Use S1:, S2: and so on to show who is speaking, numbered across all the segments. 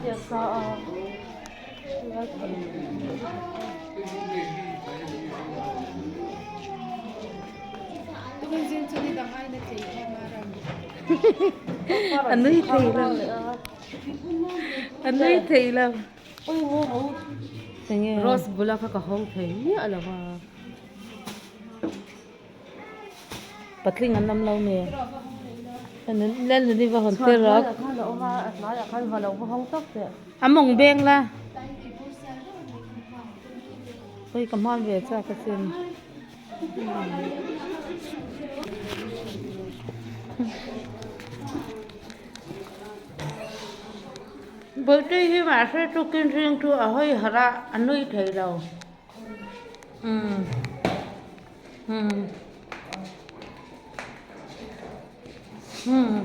S1: te a sa a
S2: A nui thei lo a nui thei lo enge
S1: rose bula kha ka hawng thei miah lo a.
S2: Patling an awm lo mi Lalnuni va hawn tir rawh a mawng beng la ui ka hman ve chak asin. Bawltui hi mahse tukin ring chu a hawi harh a a nui thei lo. Umm umm umm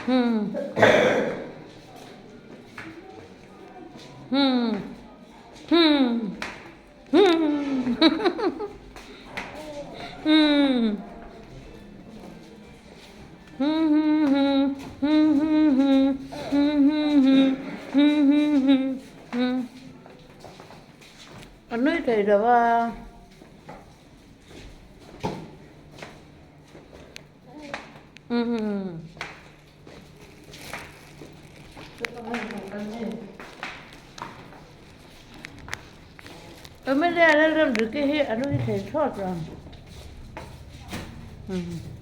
S2: umm umm umm umm umm umm umm umm umm. A nui thei lo a. Umm. Amelia Lalramdiki hi a nui thei thlawt lo. Umm.